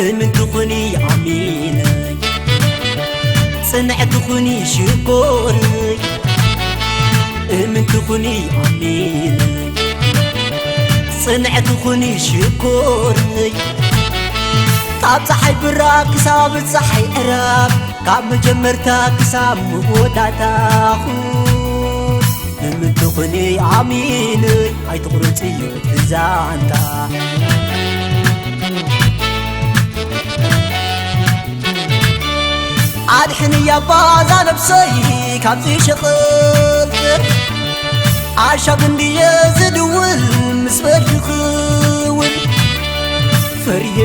እምንቲ ኩኒ ኣሚነይ፣ ጽንዕቲ ኩኒ ሽኮረይ። እምንቲ ኩኒ ኣሚነይ፣ ጽንዕቲ ኩኒ ሽኮረይ። ካብ ጸሓይ ብራቕ ክሳብ ጸሓይ ዕራብ፣ ካብ መጀመርታ ክሳብ መወዳእታ ኩን። እምንቲ ኩኒ ኣሚነይ፣ ኣይትቑረጽዮ እቲ ዛንታ። ኣድሕንያ ባዛ ነብሰይ ካብዚ ሸቐጥ፣ ኣሻ ክንድየ ዝድውል ምስ በልኺ ክውን። ፈርየ፣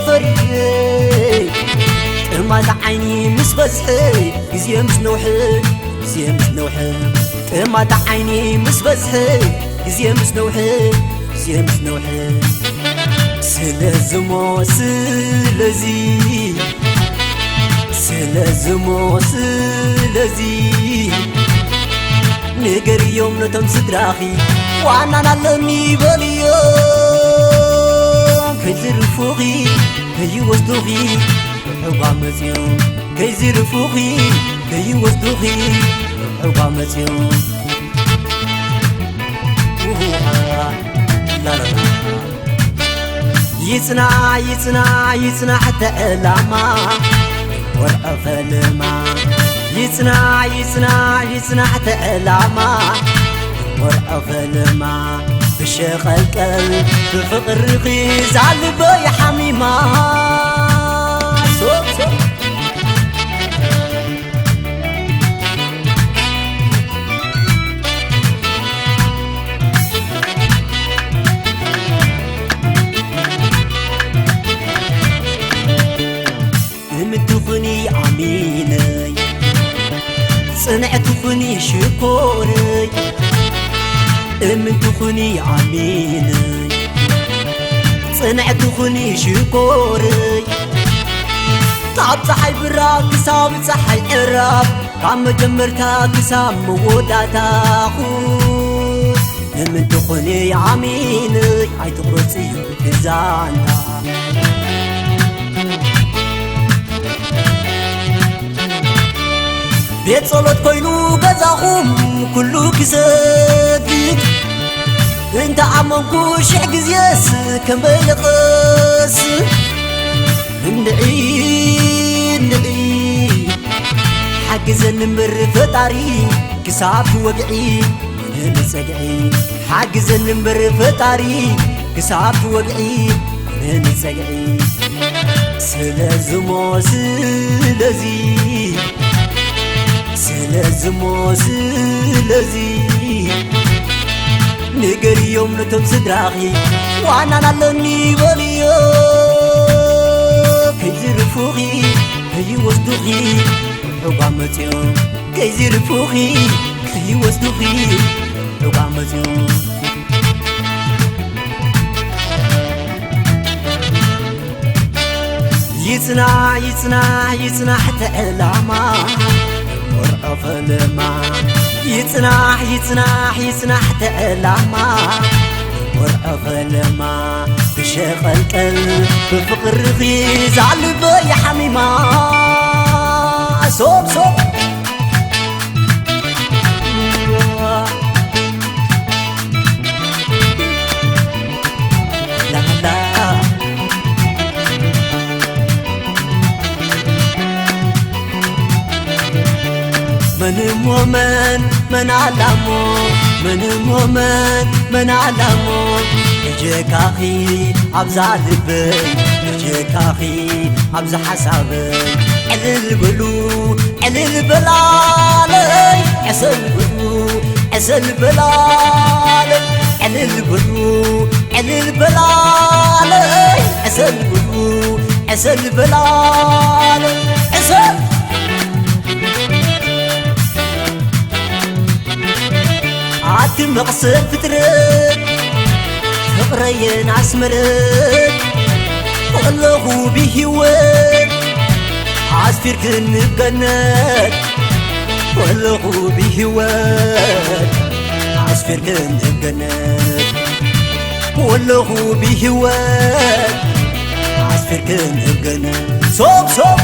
ፈርየ፣ ጥማት ዓይኒ ምስ በዝሐ፣ ግዜ ምስ ነውሐ፣ ግዜ ምስ ነውሐ፣ ጥማት ዓይኒ ምስ በዝሐ፣ ግዜ ምስ ነውሐ፣ ግዜ ምስ ነውሐ። ስለዝሞ ስለዚ፣ ስለዝሞ ስለዚ፣ ንገርዮም ነቶም ስድራኺ፣ ዋናን ኣለኒ በልዮም። ከይዝርፉኺ፣ ከይወስዱኺ፣ ርሑባ መጽዮም። ከይዝርፉኺ፣ ከይወስዱኺ፣ ርሑባ መጽዮም። ውሁዋ፣ ላላላ። ይጽናዕ፣ ይጽናዕ፣ ይጽናዕ እቲ ዕላማ፣ ወርዖ ፈለማ። ይጽናዕ፣ ይጽናዕ፣ ይጽናዕ እቲ ዕላማ፣ ወርዖ ፈለማ። ብሸቐልቀል ብፍቕርኺ ዛልበይ ሓሚማ። ሶ፣ ሶ። እምንቲ ኩኒ ኣሚነይ፣ ጽንዕቲ ኩኒ ሽኮረይ። እምንቲ ኩኒ ኣሚነይ፣ ጽንዕቲ ኩኒ ሽኮረይ። ካብ ጸሓይ ብራቕ ክሳብ ጸሓይ ዕራብ፣ ካብ መጀመርታ ክሳብ መወዳእታ ኩን። እምንቲ ኩኒ ኣሚነይ፣ ኣይትቑረጽዮ እቲ ዛንታ። ቤት ጸሎት ኮይኑ ገዛኹም ኩሉ ክሰግድ፣ እንተ ኣመንኩ ሽሕ ግዜስ ከመይ ልቐስ። እንድዒ፣ እንድዒ፣ ሓግዘኒ እምበር ፈጣሪ ክሳብ ትወግዒ፣ ንጸግዒ። ሓግዘኒ እምበር ፈጣሪ ክሳብ ትወግዒ፣ ንጸግዒ። ስለዝሞ ስለዚ፣ ስለዝሞ ስለዚ፣ ንገርዮም ነቶም ስድራኺ፣ ዋናን ኣለኒ በልዮ። ከይዝርፉኺ፣ ከይወስዱኺ፣ ርሑባ መጽዮም። ከይዝርፉኺ፣ ከይወስዱኺ፣ ርሑባ መጽዮም። ይጽናሕ፣ ይጽናሕ፣ ይጽናሕ እቲ ዕላማ፣ ወርዖ ፈለማ። ይጽናሕ፣ ይጽናሕ፣ ይጽናሕ እቲ ዕላማ፣ ወርዖ ፈለማ። ብሸቐልቀል ብፍቕርኺ ዛልበይ ሓሚማ። ሶብ፣ ሶብ። መን እሞ መን፣ መን ኣላሞ፣ መን እሞ መን፣ መን ኣላሞ። ብጀካኺ ኣብዛ ልበይ፣ ብጀካኺ ኣብዛ ሓሳበይ። ዕልል በሉ፣ ዕልል በላለይ፣ ዕሰል በሉ፣ ዕሰል በላለይ። ዕልል በሉ፣ ዕልል በላለይ፣ ዕሰል በሉ፣ ዕሰል በላለይ፣ ዕሰል። ኣቲ መቕሰን ፍጥረት፣ ፍቕረየን ኣስመረት፣ ከለኹ ብህይወት ኣስፊርክን ገነት፣ ከለኹ ብህይወት ኣስፊርክን ገነት። ወለኹ ብህይወት ኣስፊርክን እብገን ሶብ ሶብ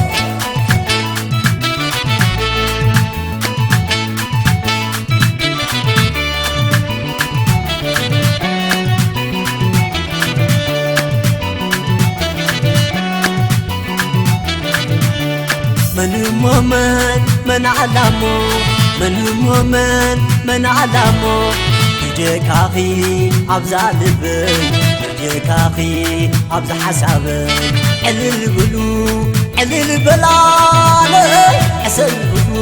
መን እሞ መን መን ኣላሞ መን እሞ መን መን ኣላሞ ብጀካኺ ኣብዛ ልበይ ብጀካኺ ኣብዛ ሓሳበይ ዕልል ብሉ ዕልል በላለይ ዕሰል ብሉ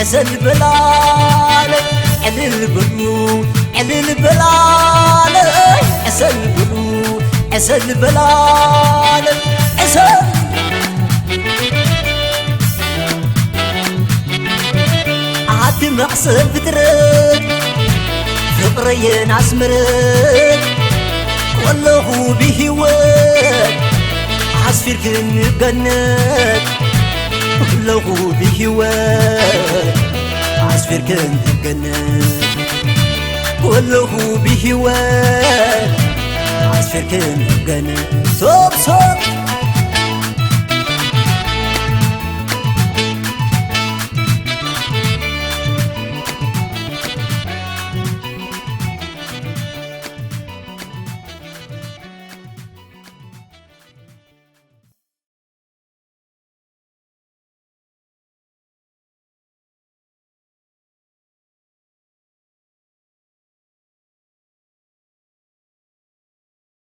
ዕሰል በላለይ ዕልል ብሉ ዕልል በላለይ ዕሰል ብሉ ዕሰል በላለይ ዕሰል ኣቲ መቕሰን ፍጥረት ፍቕረየን ኣስምረት ወለኹ ብህይወት ኣስፊርክን ገነት ወለኹ ብህይወት ኣስፊርክን ገነት ወለኹ ብህይወት ኣስፊርክን ገነት ሶብ ሶብ